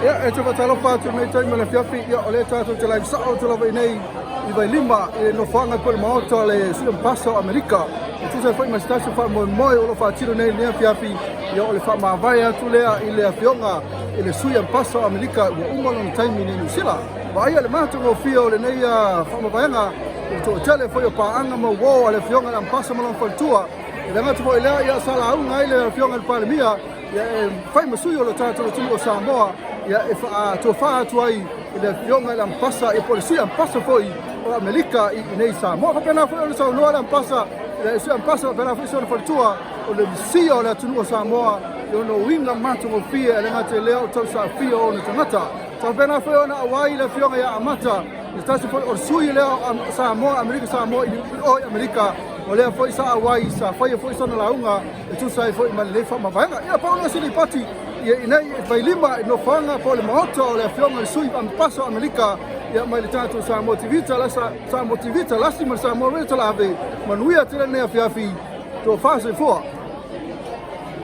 Ia, e te faatalofa atu i lenei taimi o le afiafi, ia, o lea tatou te live sao atu lava i nei i Vailima i le nofoaga po o le maota o le Sui Ambasa o Amerika. E tusa ai foi ma se tasi o faamoemoe o lo o faatino nei i lenei afiafi, ia, o le faamavae atu lea i le afioga i le Sui Ambasa o Amerika ua uma lona taimi i Niu Sila. Vaaia le matagofie o lenei faamavaega i le toatele foi o paaga ma uo a le afioga i le Ambasa ma lona faletua. I le gata foi lea, ia, sa lauga ai le afioga i le Palemia, ia, e fai ma sui o le tatou atunuu o Samoa, ia, e faatofa atu ai i le afioga i le Ambasa, ia, po o le Sui Ambasa foi o Amerika i inei i Samoa. Faapena foi ona saunoa le Ambasa, le Sui Ambasa, faapena foi si ona faletua, o le Mesia o le atunuu o Samoa, i ona uiga matagofie, e le gata i lea o tausaafia o ona tagata. Faapena foi ona auai le afioga ia Amata, le tasi foi o le sui lea o Samoa, Amerika Samoa i o i Amerika, o lea foi sa auai, sa faia foi sana lauga e tusa ai foi ma lenei faamavaega. Ia, pau lea o se lipoti ia i nei Vailima i nofoaga po o le maota o le afioga i le sui Ambasa o Amerika, ia, mai le tatou Samoa TV Talasa, Samoa TV Talasi ma le Samoa Radio Talave. Manuia tele lenei afiafi, tofa soifua.